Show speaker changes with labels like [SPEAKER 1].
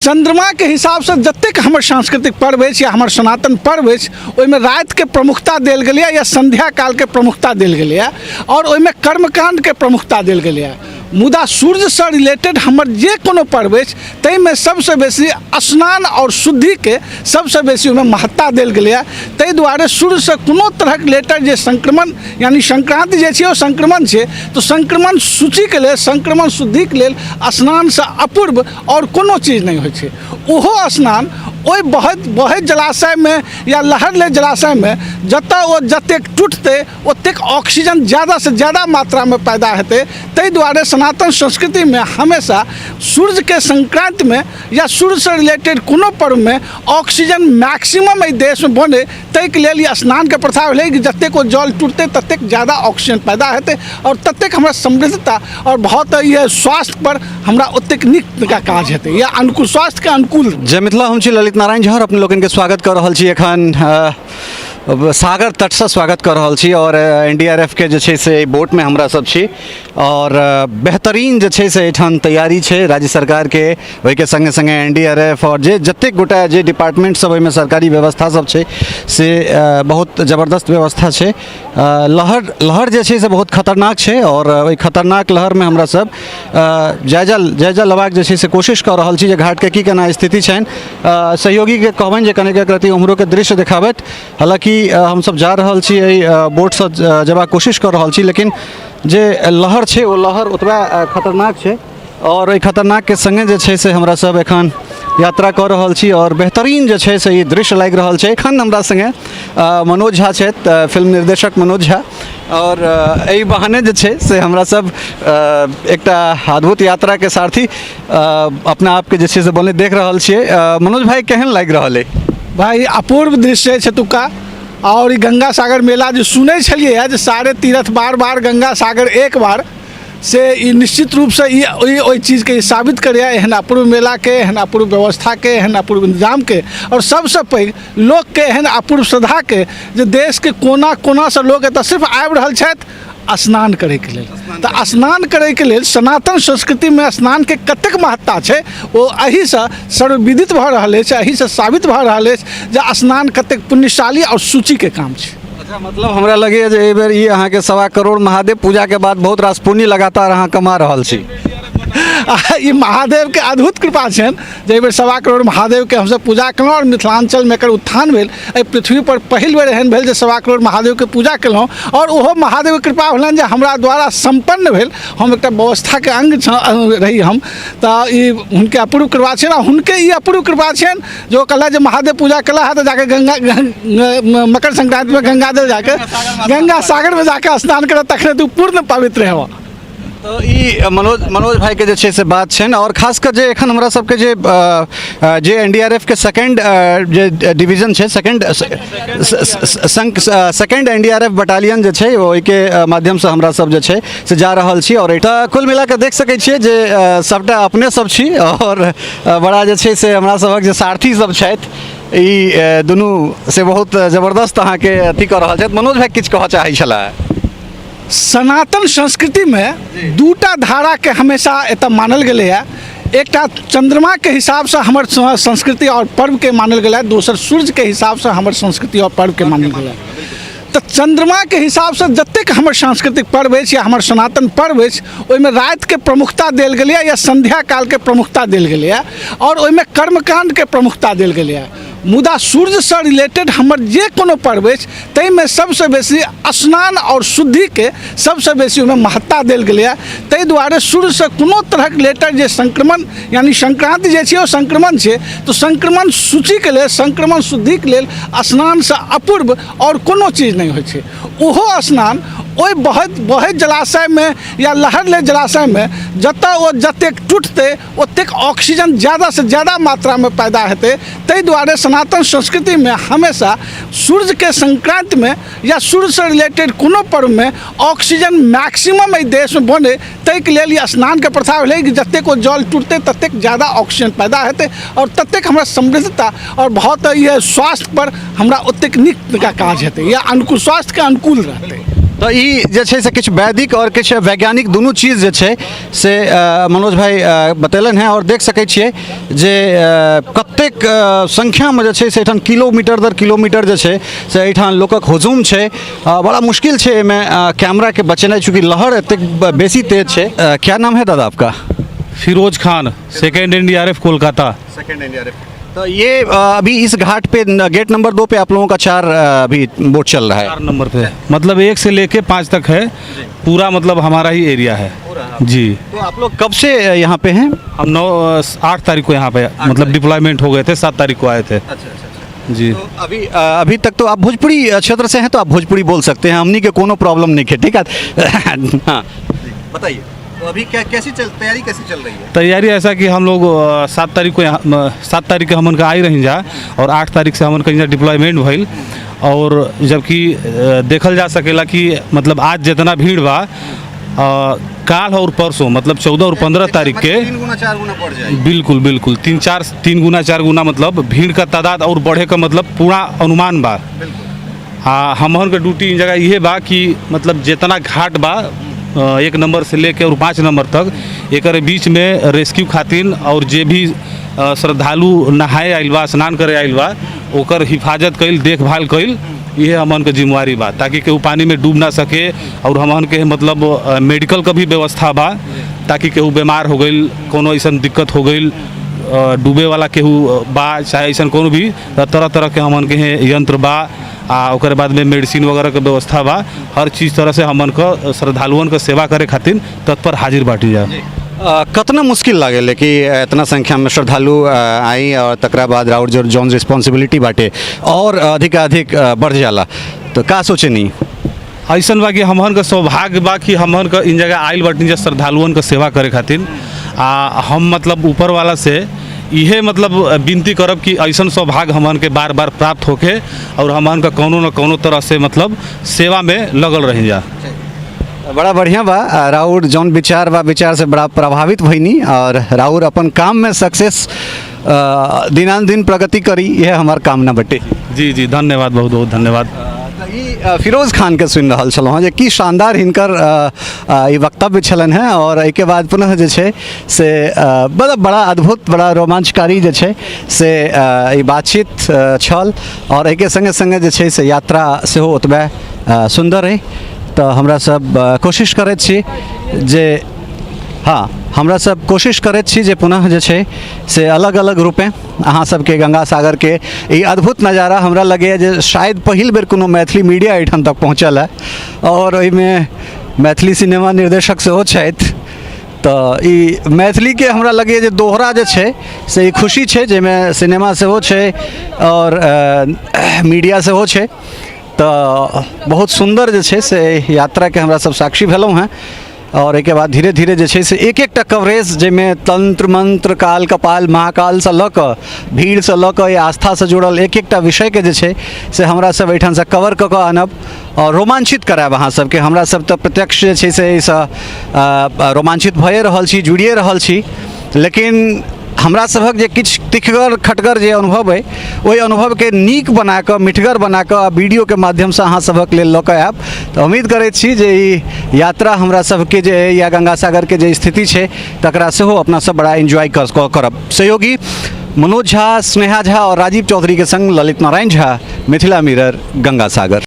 [SPEAKER 1] चन्द्रमाके हिसाबसँ जतेक हमर सांस्कृतिक पर्व अछि या हमर सनातन पर्व अछि, ओहिमे रातिके प्रमुखता देल गेलैए या सन्ध्या कालके प्रमुखता देल गेलैए आओर ओहिमे कर्मकाण्डके प्रमुखता देल गेलैए। मुदा सूर्यसँ रिलेटेड हमर जे कोनो पर्व अछि, ताहिमे सबसँ बेसी स्नान आओर शुद्धिके सबसँ बेसी ओहिमे महत्ता देल गेलैए। ताहि दुआरे सूर्यसँ कोनो तरहक रिलेटेड जे संक्रमण, यानी संक्रान्ति जे छै ओ संक्रमण छै, तऽ संक्रमण सूचीके लेल, संक्रमण शुद्धिके लेल स्नानसँ अपूर्व आओर कोनो चीज नहि होइ छै। ओहो स्नान ओहि बहैत बहैत जलाशयमे या लहर लै जलाशयमे, जतऽ ओ जतेक टूटतै ओतेक ऑक्सीजन ज्यादासँ ज्यादा मात्रामे पैदा हेतै। ताहि दुआरे सनातन संस्कृतिमे हमेशा सूर्यके संक्रान्तिमे या सूर्यसँ रिलेटेड कोनो पर्वमे ऑक्सीजन मैक्सिमम एहि देशमे बनै, ताहिके लेल ई स्नानके प्रथा भेलै कि जतेक ओ जल टूटतै ततेक ज्यादा ऑक्सीजन पैदा हेतै आओर ततेक हमरा समृद्धता आओर बहुत ई स्वास्थ्यपर हमरा ओतेक नीक काज हेतै या अनुकूल, स्वास्थ्यके अनुकूल।
[SPEAKER 2] जय मिथिला, हम छी ललित नारायण झा, अपने लोकनिके स्वागत कऽ रहल छी। एखन सागर तटसँ स्वागत कऽ रहल छी आओर एन डी आर एफ के जे छै से एहि बोटमे हमरा सब छी आओर बेहतरीन जे छै से एहिठाम तैयारी छै राज्य सरकारके, ओहिके सङ्गे सङ्गे एन डी आर एफ आओर जे जतेक गोटा जे डिपार्टमेंट सब ओहिमे सरकारी व्यवस्था सब छै से बहुत जबरदस्त व्यवस्था छै। लहर लहर जे छै से बहुत खतरनाक छै आओर ओहि खतरनाक लहरमे हमरा सब जायजा जायजा लेबाक जे छै से कोशिश कऽ रहल छी जे घाटके की केना स्थिति छनि। सहयोगीके कहबनि जे कनेक एक रत्ती उम्हरोके दृश्य देखाबथि। हालाँकि हमसब जा रहल छी, एहि बोटसँ जेबाक कोशिश कऽ रहल छी, लेकिन जे लहर छै ओ लहर ओतबा खतरनाक छै आओर एहि खतरनाकके सङ्गे जे छै से हमरा सब एखन यात्रा कऽ रहल छी आओर बेहतरीन जे छै से ई दृश्य लागि रहल छै। एखन हमरा सङ्गे मनोज झा छथि, फिल्म निर्देशक मनोज झा, आओर एहि बहाने जे छै से हमरा सब एकटा अद्भुत यात्राके सारथी अपना आपके जे छै से बनैत देख रहल छियै। मनोज भाई, केहन लागि रहल अइ?
[SPEAKER 1] भाई, अपूर्व दृश्य अछि एतुका। आओर ई गंगा सागर मेला जे सुनै छलियै जे सारे तीर्थ बार बार गंगा सागर एक बार, से ई निश्चित रूपसँ ई ओहि चीजके ई साबित करैए, एहन अपूर्व मेलाके, एहन अपूर्व व्यवस्थाके, एहन अपूर्व इंतजामके आओर सबसँ पैघ लोकके एहन अपूर्व श्रद्धाके, जे देशके कोना कोनासँ लोक एतऽ सिर्फ आबि रहल छथि स्नान करैके लेल। तऽ स्नान करैके लेल सनातन संस्कृतिमे स्नानके कतेक महत्ता छै ओ एहिसँ सर्वविदित भऽ रहल अछि, एहिसँ साबित भऽ रहल अछि जे स्नान कतेक पुण्यशाली आओर शुचिके काम छै।
[SPEAKER 2] अच्छा, मतलब हमरा लगैए जे एहि बेर ई अहाँके 1.25 करोड़ महादेव पूजाके बाद बहुत रास पुण्य लगातार अहाँ कमा रहल छी।
[SPEAKER 1] ई महादेवके अद्भुत कृपा छनि जे एहिबेर 1.25 करोड़ महादेवके हमसब पूजा केलहुँ आओर मिथिलाञ्चलमे एकर उत्थान भेल। एहि पृथ्वीपर पहिल बेर एहन भेल जे 1.25 करोड़ महादेवके पूजा केलहुँ आओर ओहो महादेवके कृपा भेलनि जे हमरा द्वारा सम्पन्न भेल। हम एकटा व्यवस्थाके अङ्ग रही हम, तऽ ई हुनके अपूर्व कृपा छनि आओर हुनके ई अपूर्व कृपा छनि जे ओ कहला जे महादेव पूजा केला है तऽ जाके गंगा, मकर संक्रांतिमे गंगाजल जाके गंगा सागरमे जाके स्नान करब, तखने तू पूर्ण पवित्र हेबऽ।
[SPEAKER 2] तऽ ई मनोज भाईके जे छै से बात छनि। आओर खास कऽ जे एखन हमरा सबके जे जे एन डी आर एफ के सेकेंड जे डिवीजन छै, second N D R F battalion जे छै, ओहिके माध्यमसँ हमरा सब जे छै से जा रहल छी। आओर तऽ कुल मिलाकऽ देख सकै छियै जे सबटा अपने सब छी आओर बड़ा जे छै से हमरा सभक जे सारथी सब छथि ई दुनू से बहुत जबरदस्त अहाँके अथी कऽ रहल छथि। मनोज भाई किछु कहऽ चाहै छलाह।
[SPEAKER 1] सनातन संस्कृतिमे दूटा धाराके हमेशा एतऽ मानल गेलैए। एकटा चन्द्रमाके हिसाबसँ हमर संस्कृति आओर पर्वके मानल गेलै, दोसर सूर्यके हिसाबसँ हमर संस्कृति आओर पर्वके मानल गेलै। तऽ चन्द्रमाके हिसाबसँ जतेक हमर सांस्कृतिक पर्व अछि या हमर सनातन पर्व अछि, ओहिमे रातिके प्रमुखता देल गेलैए या सन्ध्या कालके प्रमुखता देल गेलैए आओर ओहिमे कर्मकाण्डके प्रमुखता देल गेलैए। मुदा सूर्यसँ रिलेटेड हमर जे कोनो पर्व अछि, ताहिमे सबसँ बेसी स्नान आओर शुद्धिके सबसँ बेसी ओहिमे महत्ता देल गेलैए। ताहि दुआरे सूर्यसँ कोनो तरहक रिलेटेड जे संक्रमण, यानी संक्रान्ति जे छै ओ संक्रमण छै, तऽ संक्रमण सूचीके लेल, संक्रमण शुद्धिके लेल स्नानसँ अपूर्व आओर कोनो चीज नहि होइ छै। ओहो स्नान ओहि बहैत बहैत जलाशयमे या लहर लै जलाशयमे, जतऽ ओ जतेक टूटतै ओतेक ऑक्सीजन ज्यादासँ ज्यादा मात्रामे पैदा हेतै। ताहि दुआरे सनातन संस्कृतिमे हमेशा सूर्यके संक्रान्तिमे या सूर्यसँ रिलेटेड कोनो पर्वमे ऑक्सीजन मैक्सिमम एहि देशमे बनै, ताहिके लेल ई स्नानके प्रथा भेलै कि जतेक ओ जल टूटतै ततेक ज्यादा ऑक्सीजन पैदा हेतै आओर ततेक हमरा समृद्धता आओर बहुत ई स्वास्थ्यपर हमरा ओतेक नीक काज हेतै या अनुकूल, स्वास्थ्यके अनुकूल रहतै।
[SPEAKER 2] तऽ ई जे छै से किछु वैदिक आओर किछु वैज्ञानिक दुनू चीज जे छै से मनोज भाइ बतेलनि हेँ। आओर देख सकै छियै जे कतेक संख्यामे जे छै से एहिठाम किलोमीटर दर किलोमीटर जे छै से एहिठाम लोकक हुजूम छै। बड़ा मुश्किल छै एहिमे कैमराके बचेनाइ, चूँकि लहर एतेक बेसी तेज छै। क्या नाम है दादा आपका?
[SPEAKER 3] Firoz Khan, second NDRF Kolkata.
[SPEAKER 2] Second NDRF. तो ये अभी इस घाट पे गेट नंबर 2 पे आप लोगों का 4 अभी बोट चल रहा है।
[SPEAKER 3] 4 नंबर पे, मतलब 1 से लेके 5 तक है पूरा, मतलब हमारा ही एरिया है जी।
[SPEAKER 2] तो आप लोग कब से यहाँ पे हैं?
[SPEAKER 3] हम 8 तारीख को यहाँ पे मतलब डिप्लॉयमेंट हो गए थे, 7 तारीख को आए थे।
[SPEAKER 2] अच्छा।
[SPEAKER 3] जी।
[SPEAKER 2] तो अभी तक तो आप भोजपुरी क्षेत्र से हैं तो आप भोजपुरी बोल सकते हैं, हमनी के कोनो प्रॉब्लम नहीं है, ठीक है? हाँ बताइए, तो अभी क्या कैसी चल तैयारी कैसी चल रही है?
[SPEAKER 3] तैयारी ऐसा कि हम लोग 7 तारीख को यहाँ, 7 तारीख के हमन का आई रही जा और 8 तारीख से हमन का यहाँ डिप्लॉयमेंट भइल। और जबकि देखल जा सकेला कि मतलब आज जितना भीड़ बा, काल और परसों मतलब 14 और 15 तारीख के
[SPEAKER 2] 3 गुना 4 गुना बढ़ जाए।
[SPEAKER 3] बिल्कुल बिल्कुल, 3 गुना 4 गुना मतलब भीड़ का तादाद और बढ़े का मतलब पूरा अनुमान बा। हाँ, हमहन के ड्यूटी इन जगह ये बा कि मतलब जितना घाट बा 1 नंबर से लेके और 5 नंबर तक, एक बीच में रेस्क्यू खातिर और जे भी श्रद्धालु नहाए आइल बा, स्नान करे आइल बा, ओकर हिफाजत कइल, देखभाल कइल, ये हमन के जिम्मेवारी बा, ताकि केहू पानी में डूब ना सके। और हमन के मतलब मेडिकल का भी व्यवस्था बा, ताकि केहू बीमार हो गइल, कोनो ऐसा दिक्कत हो गइल, डूबे वाला केहू बा, चाहे ऐसा कोनो भी तरह तरह के हमन के यंत्र बा। आ ओकर बाद में मेडिसिन वगैरह के व्यवस्था बा। हर चीज़ तरह से हमन का श्रद्धालुअन के सेवा करे खातिर तत्पर हाजिर बाटी जा।
[SPEAKER 2] कतना मुश्किल लागेले कि इतना संख्या में श्रद्धालु आई और तकरा बाद राउर जो जौन रिस्पॉन्सिबिलिटी बाटे और अधिकाधिक बढ़ जाला, तो का सोचनी?
[SPEAKER 3] ऐसन बा कि हमहन का सौभाग्य बा कि हमहन का इन जगह आइल बाटी जा श्रद्धालुअन के सेवा करे खातिर। आ हम मतलब ऊपर वाला से इहे मतलब विनती करब कि ऐसन सौभाग्य हमहन के बार बार प्राप्त होके और हमहन का कोनो न कोनो तरह से मतलब सेवा में लगल रही जा।
[SPEAKER 2] बड़ा बढ़िया बा। राउर जौन विचार बा, विचार से बड़ा प्रभावित भइनी और राउर अपन काम में सक्सेस दिनानुदिन प्रगति करी, यह हमार कामना बटे।
[SPEAKER 3] जी जी, धन्यवाद, बहुत बहुत धन्यवाद।
[SPEAKER 2] ई फिरोज खान के सुनि रहल छलहुँ हँ जे की शानदार हिनकर ई वक्तव्य छलनि हेँ। और एहिके बाद पुनः जे छै से बड़ा बड़ा अद्भुत, बड़ा रोमांचकारी जे छै से ई बातचीत छल। और एहिके सङ्गे सङ्गे जे छै से यात्रा सेहो ओतबे सुन्दर अइ। तऽ हमरा सब कोशिश करैत छी जे हाँ, हमरा सब कोशिश करैत छी जे पुनः जे छै से अलग अलग रूपे अहाँ सबके गंगा सागर के ई अद्भुत नजारा हमरा लगैए जे शायद पहिल बेर कोनो मैथिली मीडिया एहिठाम तक पहुँचल है और ओहिमे मैथिली सिनेमा निर्देशक सेहो छथि। तऽ ई मैथिलीके हमरा लगैए जे दोहरा जे छै से ई खुशी छै, जाहिमे सिनेमा सेहो छै और मीडिया सेहो छै। तऽ बहुत सुन्दर जे छै से यात्राके हमरा सब साक्षी भेलहुँ हेँ। और एहिके बाद धीरे धीरे जे छै से एक एकटा कवरेज, जाहिमे तंत्र मंत्र काल कपाल महाकालसँ लऽ कऽ भीड़सँ लऽ कऽ आस्थासँ जुड़ल एक एकटा विषयके जे छै से हमरा सब एहिठामसँ कवर कऽ कऽ आनब और रोमांचित करायब अहाँ सबके। हमरा सब तऽ प्रत्यक्ष जे छै से एहिसँ रोमांचित भए रहल छी, जुड़िए रहल छी, लेकिन हमरा सभक जे किछु तिखगर खटगर जे अनुभव अइ ओहि अनुभवके नीक बनाकऽ, मिठगर बनाकऽ आ वीडियोके माध्यमसँ अहाँ सभक लेल लऽ कऽ आयब। तऽ उम्मीद करैत छी जे ई यात्रा हमरा सबके जे अइ या गंगा सागरके जे स्थिति छै तकरा सेहो अपना सब बड़ा एन्जॉय करब। सहयोगी मनोज झा, स्नेहा झा और राजीव चौधरी के संग ललित नारायण झा, मिथिला मिरर, गंगा सागर।